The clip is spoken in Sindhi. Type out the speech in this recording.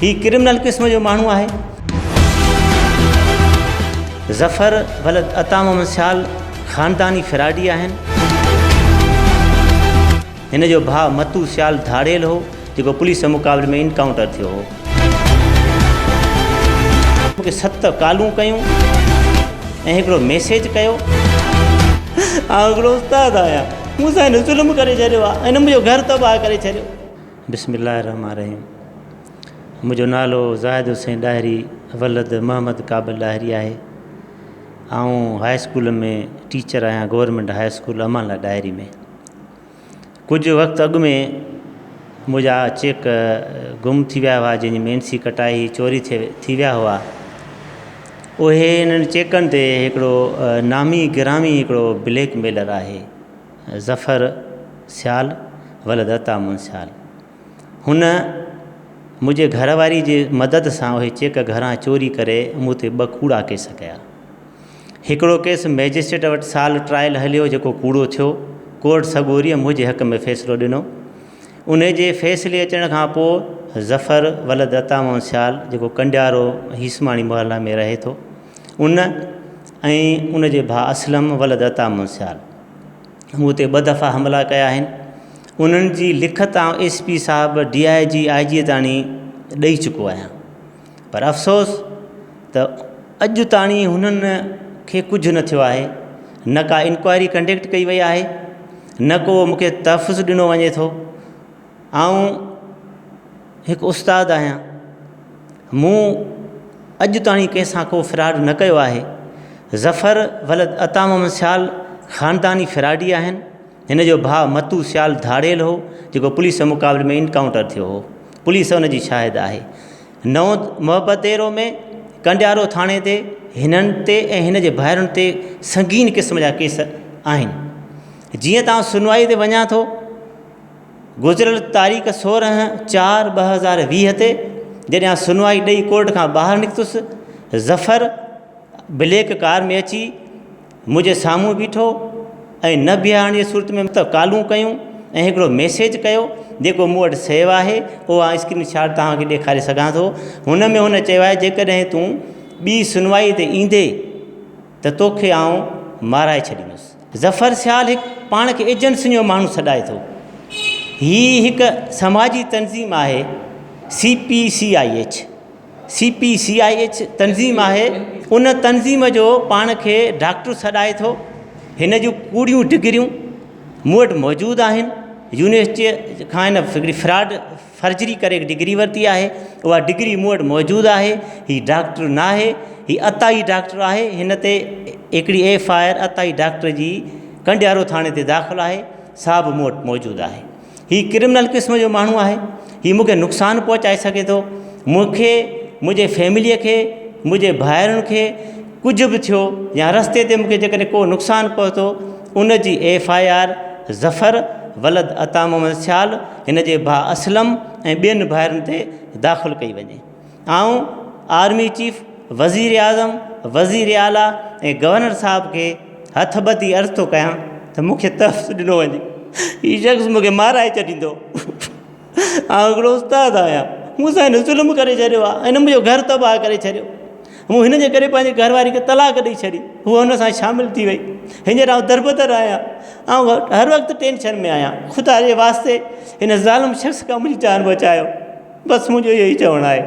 هي ڪرمنل قسم جو ماڻهو آهي. ظفر ولد عطا محمد سيال خانداني فراڊي آهن. هن جو ڀاء متو سيال ڌاڙيل هو جيڪو پوليس سان مقابلي ۾ انڪائونٽر ٿيو هو. مون کي ست ڪالون ڪيون ۽ هڪڙو ميسيج ڪيو. آئون هڪڙو استاد آهيان مون سان هن ظلم ڪري ڇڏيو آهي هن منهنجو گهر تباهه ڪري ڇڏيو. بسم الله الرحمٰن الرحيم منهنجو نالو زاهد حسين ڏاهري ولد محمد قابل ڏاهري آهي. آئون هاء اسڪول ۾ ٽيچر آهيان government high school Aman Lal Dahri ۾. ڪجهه وقت اڳ ۾ منهنجا چيڪ گم ٿي ويا هئا جنهن جي ۾ اين سي ڪٽائي چوري ٿي ٿي ويا هئا اهي انهن چيڪن تي هڪڙو نامي گرامي هڪڙو بليڪ ميلر آهي ظفر سيال ولد عطا محمد سيال هن منهنجي گهر واري جي مدد سان اهي چيڪ گهران چوري ڪري مون تي ٻه ڪوڙا ڪيس ڪيا هڪڙو ڪيس مئجسٽريٽ وٽ سال ٽرائل هليو جيڪو ڪوڙو ٿيو. ڪورٽ سڳوريء منهنجي حق ۾ فيصلو ڏنو. انهي جي فيصلي اچڻ کان پوء ظفر ولد عطا محمد سيال جيڪو ڪنڊيارو هيسماڻي محله ۾ رهي ٿو ان ۽ ان جي ڀاء اسلم ولد عطا محمد سيال مون تي ٻه دفعا حملا ڪيا آهن. انهن جي لکت آئون ايس پي صاحب، ڊي I جي، آء جي تاڻي ڏئي چڪو آهيان. پر افسوس ته اڄ تاڻي هنن کي ڪجهه نه ٿيو آهي نه ڪا انڪوائري ڪنڊڪٽ ڪئي وئي آهي نه ڪو مون کي تحفظ ڏنو وڃي ٿو آئون هڪ استاد آهيان مون اڄ تاڻي ڪنهن سان ڪو فراڊ نه ڪيو آهي ظفر ولد عطا محمد سيال خانداني فراڊي آهن هن جو ڀاء متو سيال ڌاڙيل هو جيڪو پوليس سان مقابلي ۾ انڪائونٽر ٿيو هو. پوليس ان جي شاهد آهي. نئون محبت ديرو ۾ ڪنڊيارو ٿاڻي تي هنن تي ۽ هن جي ڀائرن تي سنگين قسم جا ڪيس آهن. جيئن ته آئون سنوائي تي وڃان ٿو گذريل تاريخ 16 4 2020 تي جڏهن آئون سنوائي ڏئي ڪورٽ کان ٻاهر نڪتس ظفر بليڪ ڪار ۾ اچي منهنجي سامهون بيٺو ۽ نه بيهارڻ جي صورت ۾ ته ڪالون ڪيون ۽ هڪڙو ميسيج ڪيو جيڪو مون وٽ سيو آهي اهو آئون اسڪرين شاٽ توهان کي ڏيکاري سگهان ٿو هن ۾ هن چيو آهي جيڪڏهن تون ٻي سنوائي تي ايندي ته توکي آئون مارائي ڇڏيندس. ظفر سيال هڪ پاڻ کي ايجنسين جو ماڻهو سڏائي ٿو. هي هڪ سماجي تنظيم آهي C P C I H. C P C I H تنظيم آهي ان تنظيم جو پاڻ کي ڊاڪٽر سڏائي ٿو هن جون ڪوڙيون ڊگريون مون وٽ موجود آهن يونيورسٽيء کان هن هڪڙي فراڊ فرجري ڪري ڊگري ورتي آهي اها ڊگري مون وٽ موجود آهي هي ڊاڪٽر نه آهي هي عطائي ڊاڪٽر آهي هن تي هڪڙي ايف I R عطائي ڊاڪٽر جي ڪنڊيارو ٿاڻي تي داخل آهي سا به مون وٽ موجود آهي هي ڪرمنل قسم جو ماڻهو آهي هي مون کي نقصان پهچائي سگهي ٿو مون کي منهنجي فيمليء کي منهنجي ڀائرن کي ڪجهه به ٿيو يا رستي تي مون کي جيڪڏهن ڪو نقصان پهتو ان جي ايف I R Zafar ولد عطا محمد سيال هن جي ڀاء اسلم ۽ ٻين ڀائرن تي داخل ڪئي وڃي آئون آرمي چيف، وزيراعظم، وزير اعليٰ ۽ گورنر صاحب کي هٿ ٻڌي عرض ٿو ڪيان ته مون کي تحفظ ڏنو وڃي. هي شخص مون کي مارائي ڇڏيندو. آئون هڪڙو استاد آهيان. مون سان هن ظلم ڪري ڇڏيو آهي. هن منهنجو گهر تباهه ڪري ڇڏيو. مون هن جي ڪري پنهنجي گهر واري کي طلاق ڏئي ڇڏي. هوء هن سان شامل ٿي وئي. هينئر آئون دربدر آهيان. آئون هر وقت ٽينشن ۾ آهيان. خدا جي واسطي هن ظالم شخص کان منهنجي جان بچايو. بس منهنجو اهو ئي چوڻ آهي.